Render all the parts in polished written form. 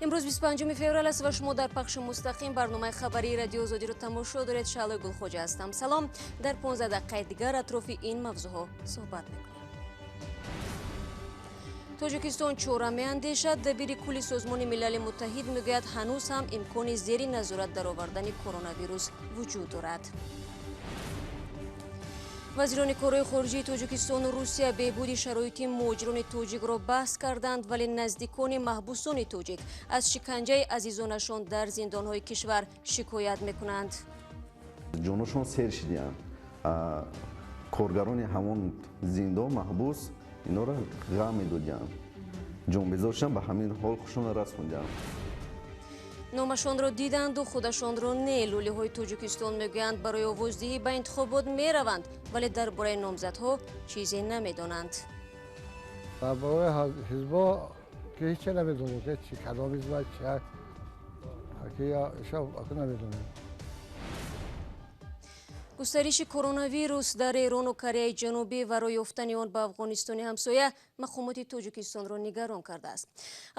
Имрӯз 25 феврал аст ва шумо дар пахши мустақим барномаи хабарии Радиои Озодиро тамошо доред. Шаълои Гулхоҷа ҳастам. Салом. Дар 15 дақиқаи дигар атрофи ин мавзӯъҳо суҳбат мекунем. Тоҷикистон чора меандешад. Дабири кулли Созмони Милали Муттаҳид мегӯяд, ҳанӯз ҳам имкони зери назорат даровардани коронавирус вуҷуд дорад. Вазирони корҳои хориҷии Тоҷикистону Русия беҳбуди шароити муҳоҷирони тоҷикро баҳс карданд, вале наздикони маҳбусони тоҷик аз шиканҷаи азизонашон дар зиндонҳои кишвар шикоят мекунанд. Ҷоношон сер шидиянд. Коргарони ҳамон зиндон маҳбус инора ғам медодиянд. Ҷонбезор шуданд, ба ҳамин ҳол худшонро расондианд. Номашонро диданду худашонро не. Лӯлиҳои Тоҷикистон мегӯянд, барои овоздиҳӣ ба интихобот мераванд, вале дар бораи номзадҳо чизе намедонанд. Дар бораи ҳизбо ки ҳече намедонем, ки чи кадом ҳизб чи намедонем. Густариши коронавирус дар Эрону Кореяи Ҷанубӣ ва роҳ ёфтани он ба Афғонистони ҳамсоя мақомоти Тоҷикистонро нигарон кардааст.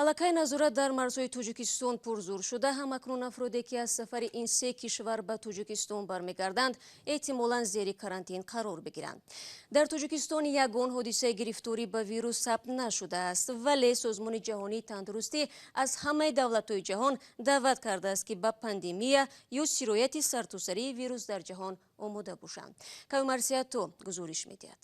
Аллакай назорат дар марзҳои Тоҷикистон пурзур шуда, ҳамакнун афроде ки аз сафари ин се кишвар ба Тоҷикистон бармегарданд, эҳтимолан зери карантин қарор бигиранд. Дар Тоҷикистон ягон ҳодисаи гирифторӣ ба вирус сабт нашудааст, вале Созмони Ҷаҳонии Тандурустӣ аз ҳамаи давлатҳои ҷаҳон даъват кардааст, ки ба пандемия ё сирояти сартосарии вирус дар ҷаҳон омода бошанд. Каюмарсиято гузориш медиҳад.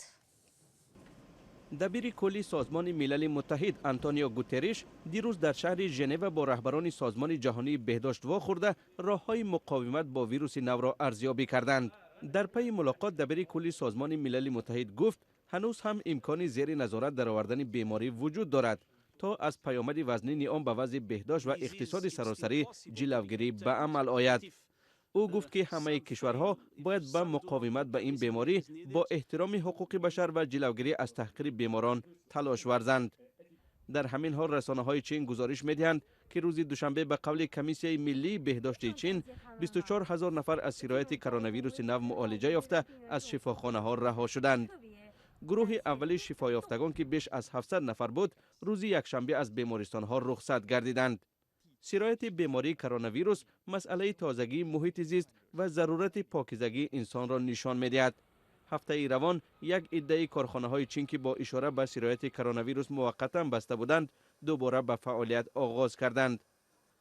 Дабири кулли Созмони Милали Муттаҳид Антонио Гутерриш дирӯз дар шаҳри Женева бо раҳбарони Созмони Ҷаҳонии Беҳдошт вохӯрда, роҳҳои муқовимат бо вируси навро арзёбӣ карданд. Дар пайи мулоқот дабири кулли Созмони Милали Муттаҳид гуфт, ҳанӯз ҳам имкони зери назорат даровардани беморӣ вуҷуд дорад, то аз паёмади вазнини он ба вазъи беҳдошт ва иқтисоди саросарӣ ҷилавгирӣ ба амал ояд. Ӯ гуфт, ки ҳамаи кишварҳо бояд ба муқовимат ба ин беморӣ бо эҳтироми ҳуқуқи башар ва ҷилавгирӣ аз таҳқири беморон талош варзанд. Дар ҳамин ҳол расонаҳои Чин гузориш медиҳанд, ки рӯзи душанбе ба қавли Комиссияи миллии беҳдошти Чин 24 ҳазор нафар аз сирояти коронавируси нав муолиҷа ёфта аз шифохонаҳо раҳо шуданд. Гурӯҳи аввали шифоёфтагон, ки беш аз 700 нафар буд, рӯзи якшанбе аз бемористонҳо рухсат гардиданд. Сирояти бемории коронавирус масъалаи тозагии муҳити зист ва зарурати покизагии инсонро нишон медиҳад. Ҳафтаи равон як иддаи корхонаҳои Чин, ки бо ишора ба сирояти коронавирус муваққатан баста буданд, дубора ба фаъолият оғоз карданд.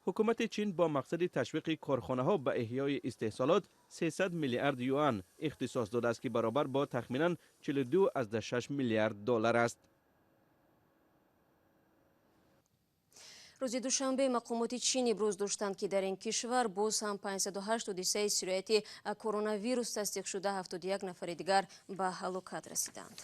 Ҳукумати Чин бо мақсади ташвиқи корхонаҳо ба эҳёи истеҳсолот 300 миллиард юан ихтисос додааст, ки баробар бо тахминан 42,6 миллиард доллар аст. Рӯзи душанбе мақомоти Чин иброз доштанд, ки дар ин кишвар боз ҳам 508 ҳодисаи сирояти коронавирус тасдиқ шуда, 71 нафари дигар ба ҳалокат расиданд.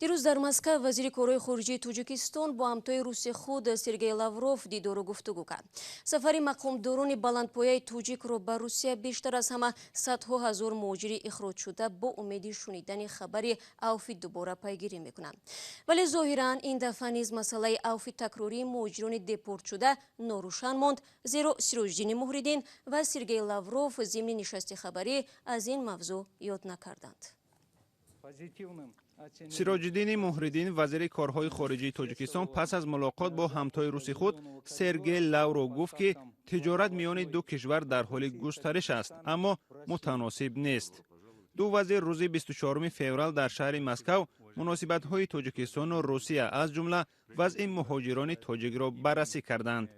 Дирӯз дар Москва вазири корҳои хориҷии Тоҷикистон бо ҳамтои руси худ Сергей Лавров дидору гуфтугӯ кард. Сафари мақомдорони баландпояи тоҷикро ба Русия бештар аз ҳама садҳо ҳазор муҳоҷири ихроҷшуда бо умеди шунидани хабари авфи дубора пайгирӣ мекунанд. Вале зоҳиран ин дафъа низ масъалаи авфи такрории муҳоҷирони депортшуда норӯшан монд, зеро Сироҷиддини Муҳриддин ва Сергей Лавров зимни нишасти хабарӣ аз ин мавзӯъ ёд накарданд. Сироҷиддини Муҳриддин, вазири корҳои хориҷии Тоҷикистон, пас аз мулоқот бо ҳамтои руси худ Сергей Лавров гуфт, ки тиҷорат миёни ду кишвар дар ҳоли густариш аст, аммо мутаносиб нест. Ду вазир рӯзи 24 феврал дар шаҳри Москав муносибатҳои Тоҷикистону Русия, аз ҷумла вазъи муҳоҷирони тоҷикро баррасӣ карданд.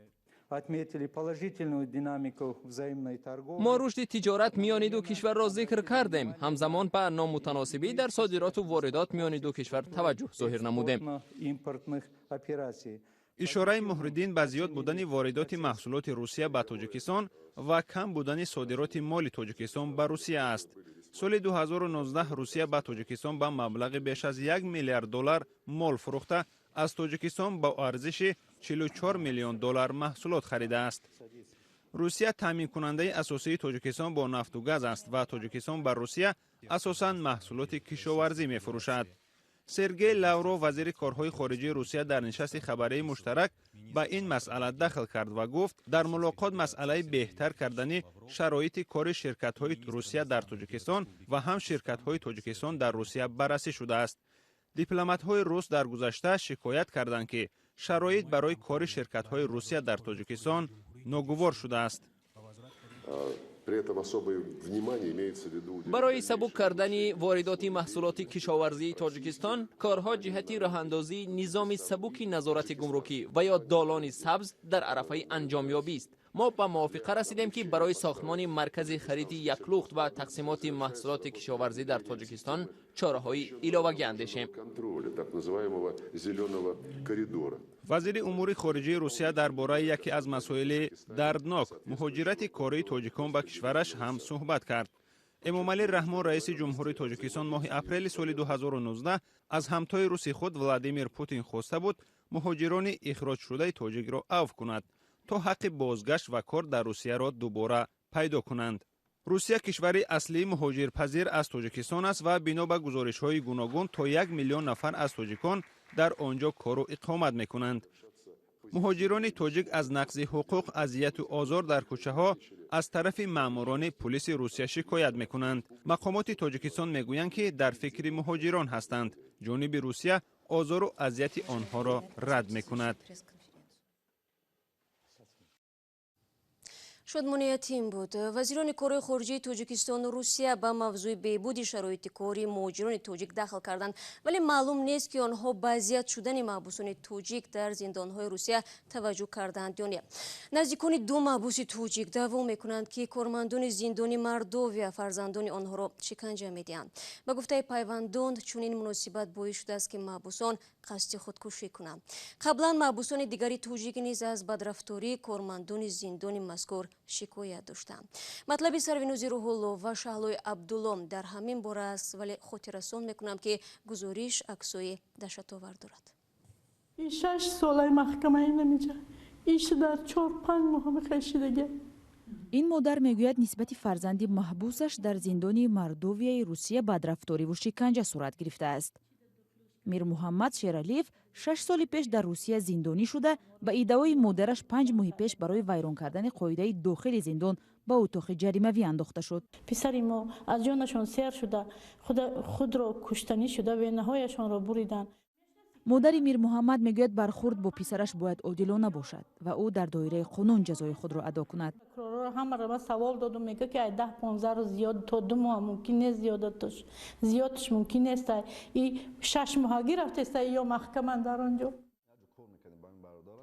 Мо рушди тиҷорат миёни ду кишварро зикр кардем. Ҳамзамон ба номутаносибӣ дар содироту воридот миёни ду кишвар таваҷҷӯҳ зоҳир намудем. Ишораи Муҳриддин ба зиёд будани воридоти маҳсулоти Русия ба Тоҷикистон ва кам будани содироти моли Тоҷикистон ба Русия аст. Соли 2019 Русия ба Тоҷикистон ба маблағи беш аз 1 миллиард доллар мол фурӯхта, аз Тоҷикистон ба арзиши 44 миллион доллар маҳсулот харидааст. Русия таъминкунандаи асосии Тоҷикистон бо нафту газ аст ва Тоҷикистон ба Русия асосан маҳсулоти кишоварзӣ мефурӯшад. Сергей Лавров, вазири корҳои хориҷии Русия, дар нишасти хабарии муштарак ба ин масъала дахл кард ва гуфт, дар мулоқот масъалаи беҳтар кардани шароити кори ширкатҳои Русия дар Тоҷикистон ва ҳам ширкатҳои Тоҷикистон дар Русия баррасӣ шудааст. Дипломатҳои рус дар гузашта шикоят карданд, ки Шароит барои кори ширкатҳои Русия дар Тоҷикистон ногувор шудааст. Барои сабук кардани воридоти маҳсулоти кишоварзии Тоҷикистон, корҳо ҷиҳати роҳандозии низоми сабуки назорати гумрукӣ ва ё долони сабз дар арафаи анҷомёбист. Мо ба мувофиқа расидем, ки барои сохтмони маркази хариди яклухт ва тақсимоти маҳсулоти кишоварзӣ дар Тоҷикистон чораҳои иловагӣ андешем. Вазири умури хориҷии Русия дар бораи яке аз масоили дарднок, муҳоҷирати кории тоҷикон ба кишвараш, ҳам суҳбат кард. Эмомалӣ Раҳмон, раиси ҷумҳури Тоҷикистон, моҳи апрели соли 2019 аз ҳамтои руси худ Владимир Путин хоста буд, муҳоҷирони ихроҷшудаи тоҷикро авф кунад, то ҳаққи бозгашт ва кор дар Русияро дубора пайдо кунанд. Русия кишвари аслии муҳоҷирпазир аз Тоҷикистон аст ва бино ба гузоришҳои гуногун то 1 миллион нафар аз тоҷикон дар он ҷо кору иқомат мекунанд. Муҳоҷирони тоҷик аз нақзи ҳуқуқ, азияту озор дар кӯчаҳо аз тарафи маъмурони пулиси Русия шикоят мекунанд. Мақомоти Тоҷикистон мегӯянд, ки дар фикри муҳоҷирон ҳастанд. Ҷониби Русия озору азияти онҳоро рад мекунад. Шодмонияти ин буд. Вазирони корҳои хориҷии Тоҷикистону Русия ба мавзӯи беҳбуди шароити кори муҳоҷирони тоҷик дахл карданд, вале маълум нест, ки онҳо ба азият шудани маҳбусони тоҷик дар зиндонҳои Русия таваҷҷӯҳ карданд ё не. Наздикони ду маҳбуси тоҷик даъво мекунанд, ки кормандони зиндони Мордовия фарзандони онҳоро шиканҷа медиҳанд. Ба гуфтаи пайвандон, чунин муносибат боис шудааст, ки маҳбусон қасди худкушӣ кунанд. Қаблан маҳбусони дигари тоҷик низ аз бадрафтории кормандони зиндони мазкур шикоят доштанд. Матлаби Сарвинӯзи Рӯҳулло ва Шаҳлои Абдулло дар ҳамин бора аст, вале хотиррасон мекунам, ки гузориш аксҳои даҳшатовар дорад. Ин 6 солаи маҳкамаи намиҷа иш дар 4-5 моҳ мехешидага. Ин модар мегӯяд, нисбати фарзанди маҳбусаш дар зиндони Мордовияи Русия бадрафториву шиканҷа сурат гирифтааст. Мирмуҳаммад Шералиев 6 соли пеш дар Русия зиндонӣ шуда, ба иддаои модараш, 5 моҳи пеш барои вайрон кардани қоидаи дохили зиндон ба утоқи ҷаримавӣ андохта шуд. Писари мо аз ҷонашон сер шуда, худро куштанӣ шуда, венаҳояшонро буриданд. Модари Мирмуҳаммад мегӯяд, бархурд бо писараш бояд одилона бошад ва ӯ дар доираи қонун ҷазои худро адо кунад. Ҳамаро ман савол додум, мега, ки ай 10-15 рӯз зиёд то 2 моҳ мумкин нест, зиёдаташ зиёдаш мумкин нест. И 6 моҳагӣ рафтеста ё маҳкаман дар он ҷо.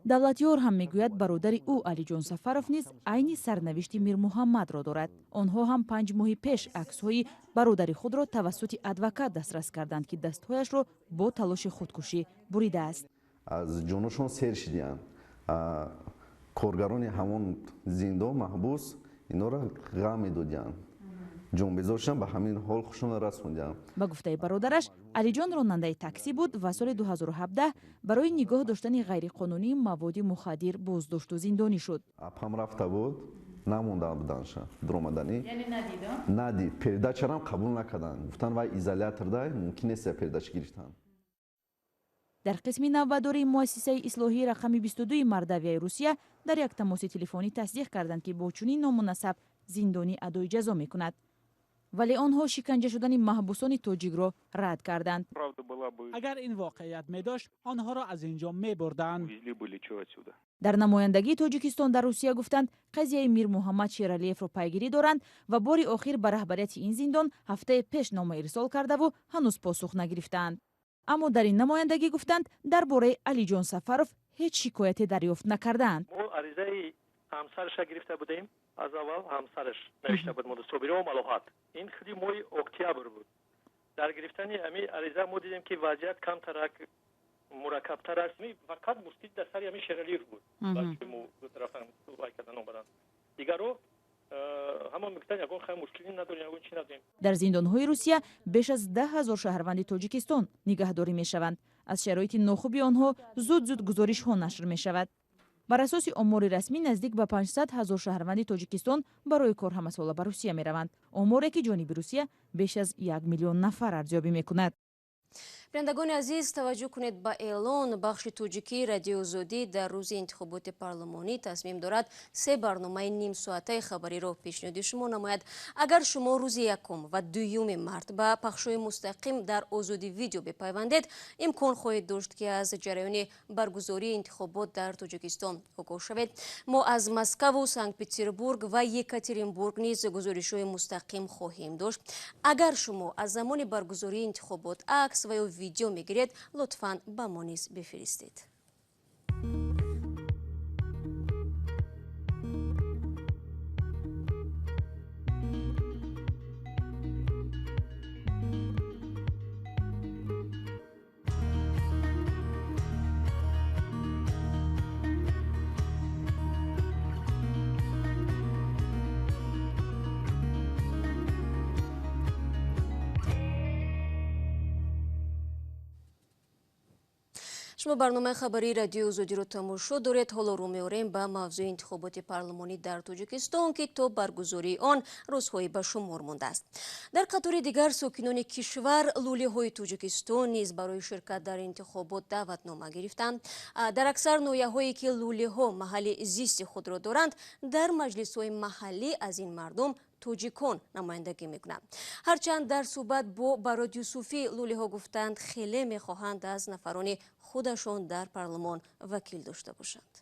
Давлатёр ҳам мегӯяд, бародари ӯ Алиҷон Сафаров низ айни сарнавишти Мирмуҳаммадро дорад. Онҳо ҳам 5 моҳи пеш аксҳои бародари худро тавассути адвокат дастрас карданд, ки дастҳояшро бо талоши худкушӣ буридааст. Аз ҷоношон сер шидиянд. Коргарони ҳамон зиндон, маҳбус инора ғам медодиянд, ҷонбезоршон ба ҳамин ҳол хушона расондиям. Ба гуфтаи бародараш, Алиҷон ронандаи таксӣ буд ва соли 2017 барои нигоҳ доштани ғайриқонунии маводи мухаддир боздошту зиндонӣ шуд. Апам рафта буд, намонда буданша дуромаданӣ, надид. Передачарам қабул накарданд, гуфтанд, вай изоляторда, мумкин нест передача гирифтан. Дар қисми навбатдории муассисаи ислоҳии рақами 22 Мордовияи Русия дар як тамоси телефонӣ тасдиқ карданд, ки бо чунин ному насаб зиндонӣ адои ҷазо мекунад, вале онҳо шиканҷа шудани маҳбусони тоҷикро рад карданд. Агар ин воқеият медошт, онҳоро аз ин ҷо мебурданд. Дар намояндагии Тоҷикистон дар Русия гуфтанд, қазияи Мирмуҳаммад Шералиевро пайгирӣ доранд ва бори охир ба раҳбарияти ин зиндон ҳафтаи пеш нома ирсол кардаву ҳанӯз посух нагирифтаанд. Аммо дар ин намояндагӣ гуфтанд, дар бораи Алиҷон Сафаров ҳеҷ шикояте дарёфт накардаанд. Мо аризаи ҳамсараша гирифта будем. Аз аввал ҳамсараш навишта буд, Собирова Малоҳат. Ин худи моҳи октябр буд. Дар гирифтани ҳами ариза мо дидем, ки вазъият камтарак мураккабтар аст. Фақат мушкил дар сари ҳами Шералиев буд, рафтан вай кардан омадан. Дигаро ҳама мегуфтанд, ягон хай мушкилӣ надорем, ягон чи надорем. Дар зиндонҳои Русия беш аз 10 000 шаҳрванди Тоҷикистон нигаҳдорӣ мешаванд. Аз шароити нохуби онҳо зуд зуд гузоришҳо нашр мешавад. Бар асоси омори расмӣ, наздик ба 500 ҳазор шаҳрванди Тоҷикистон барои кор ҳамасола ба Русия мераванд, оморе ки ҷониби Русия беш аз 1 миллион нафар арзёбӣ мекунад. Бинандагони азиз, таваҷҷӯҳ кунед ба эълон. Бахши тоҷикии Радиои Озодӣ дар рӯзи интихоботи парлумонӣ тасмим дорад се барномаи нимсоатаи хабариро пешниҳоди шумо намояд. Агар шумо рӯзи якум ва дуюми март ба пахшҳои мустақим дар Озодӣ видео бипайвандед, имкон хоҳед дошт, ки аз ҷараёни баргузории интихобот дар Тоҷикистон огоҳ шавед. Мо аз Москаву Санкт-Петербург ва Екатеринбург низ гузоришҳои мустақим хоҳем дошт. Агар шумо аз замони баргузории интихобот акс ва ё видео мегиред, лутфан ба мо низ бифиристед. Шумо барномаи хабарии Радиои Озодиро тамошо доред. Ҳоло рӯ меорем ба мавзӯи интихоботи парлумонӣ дар Тоҷикистон, ки то баргузории он рӯзҳои ба шумор мондааст. Дар қатори дигар сокинони кишвар, лӯлиҳои Тоҷикистон низ барои ширкат дар интихобот даъватнома гирифтанд. Дар аксар ноҳияҳое ки лӯлиҳо маҳалли зисти худро доранд, дар маҷлисҳои маҳаллӣ аз ин мардум тоҷикон намояндагӣ мекунанд. Ҳарчанд дар суҳбат бо Барод Юсуфӣ лӯлиҳо гуфтанд, хеле мехоҳанд аз нафарони худашон дар парлумон вакил дошта бошанд.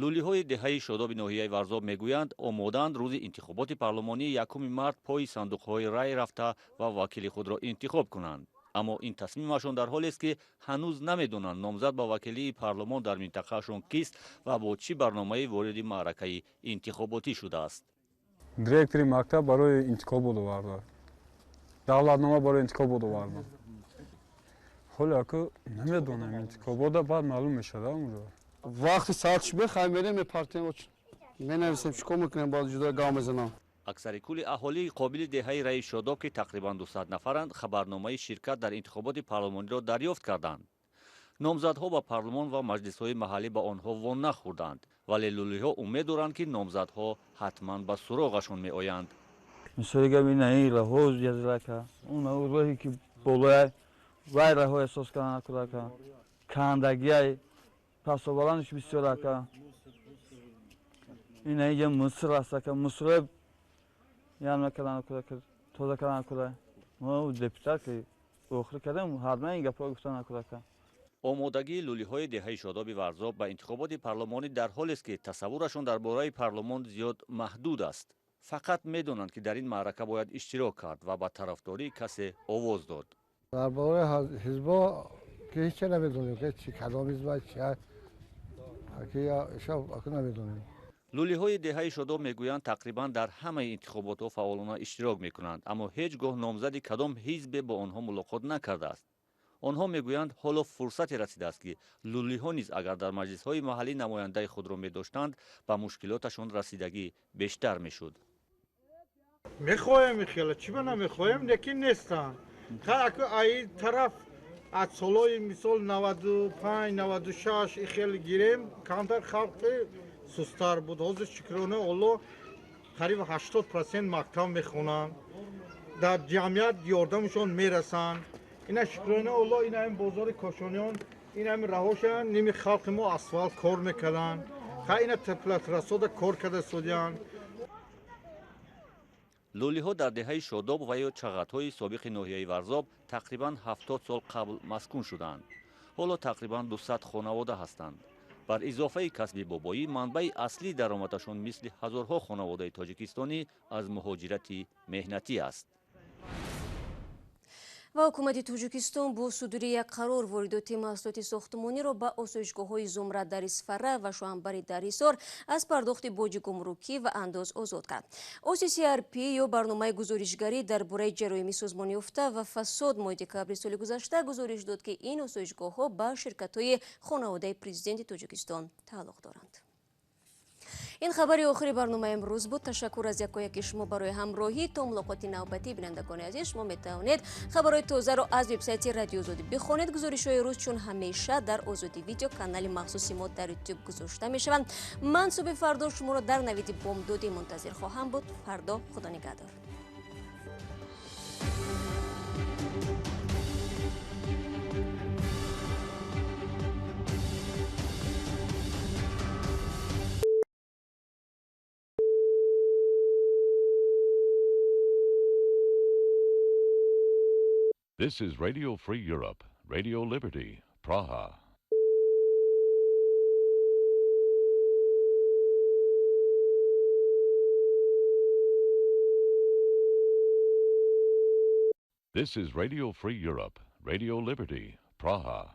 Лӯлиҳои деҳаи Шодоби ноҳияи Варзоб мегӯянд, омодаанд рӯзи интихоботи парлумонӣ якуми март пои сандуқҳои рай рафта ва вакили худро интихоб кунанд. Аммо ин тасмимашон дар ҳолест, ки ҳанӯз намедонанд номзад ба вакилии парлумон дар минтақаашон кист ва бо чӣ барномае вориди маъракаи интихоботӣ шудааст. Директори мактаб барои интихобот оварда, давлатнома барои интихобот оварда. Ҳоло аку намедонам, интихобота баъд маълум мешавад онҷо. Вақти соат шуд, хай мерем, мепартем, менависем, чӣ кор мекунем, баъд ҷудо гав мезанам. Аксари кулли аҳолии қобили деҳаи Раи Шодоб, ки тақрибан 200 нафаранд, хабарномаи ширкат дар интихоботи парлумониро дарёфт карданд. Номзадҳо ба парлумон ва маҷлисҳои маҳаллӣ ба онҳо во нахӯрданд, вале лӯлиҳо умед доранд, ки номзадҳо ҳатман ба суроғашон меоянд. Мисоли гап ина ин роҳҳо язилака, он роҳе ки болоя вай роҳҳо эҳсос кардан накудака, кандагиай пасобаландш бисёр ака. Ина инҷа муср астака, мусрое ям накардан накудака, тоза кардан накуда. Мо депутат ки охир кардем, ҳатман ин гапҳо гуфтан накудака. Омодагии лӯлиҳои деҳаи Шодоби Варзоб ба интихоботи парлумонӣ дар ҳолест, ки тасаввурашон дар бораи парлумон зиёд маҳдуд аст. Фақат медонанд, ки дар ин маърака бояд иштирок кард ва ба тарафдории касе овоз дод. Дар бораи ҳизбо ки ҳеч намедонем, ки чӣ кадом ҳизб чи ки намедонем. Лӯлиҳои деҳаи Шодоб мегӯянд, тақрибан дар ҳамаи интихоботҳо фаъолона иштирок мекунанд, аммо ҳеҷ гоҳ номзади кадом ҳизбе бо онҳо мулоқот накардааст. Онҳо мегӯянд, ҳоло фурсате расидааст, ки лӯлиҳо низ агар дар маҷлисҳои маҳаллӣ намояндаи худро медоштанд, ба мушкилоташон расидагӣ бештар мешуд. Мехоҳем хеле, чӣ ба намехоҳем, лекин нестанд. Ай тараф аз солҳои мисол 95, 96 хеле гирем, камтар халқ сустар буд. Ҳозир шукрона Аллоҳ қариб 80% мактаб мехонанд, дар ҷамъият ёрдамшон мерасанд. Ина шукрона Аллоҳ, ина ин бозори Кошониён, ин ҳами раҳошан, ними халқи мо асфалт кор мекарданд. Ха ина теплотрасода кор карда судянд. Лӯлиҳо дар деҳаи Шодоб ва ё чағатҳои собиқи ноҳияи Варзоб тақрибан 70 сол қабл маскун шуданд. Ҳоло тақрибан 200 хонавода ҳастанд. Бар изофаи касби бобоӣ, манбаи аслии даромадашон мисли ҳазорҳо хонаводаи тоҷикистонӣ аз муҳоҷирати меҳнатӣ аст. Ва ҳукумати Тоҷикистон бо судури як қарор воридоти маҳсулоти сохтмониро ба осоишгоҳҳои Зумра дар Исфара ва Шоҳанбари дар Ҳисор аз пардохти боҷи гумрукӣ ва андоз озод кард. ОССРП ё барномаи гузоришгарӣ дар бораи ҷароими созмонёфта ва фасод моҳи декабри соли гузашта гузориш дод, ки ин осоишгоҳҳо ба ширкатҳои хонаводаи президенти Тоҷикистон тааллуқ доранд. Ин хабари охири барномаи имрӯз буд. Ташаккур аз якояки шумо барои ҳамроҳӣ. То мулоқоти навбатӣ, бинандагони азиз, шумо метавонед хабарҳои тозаро аз вебсайти Радиои Озодӣ бихонед. Гузоришҳои рӯз чун ҳамеша дар Озодӣ видео канали махсуси мо дар Ютуб гузошта мешаванд. Ман субҳи фардо шуморо дар навиди бомдодӣ мунтазир хоҳам буд. Фардо Худо нигаҳдор. This is Radio Free Europe, Radio Liberty, Praha. This is Radio Free Europe, Radio Liberty, Praha.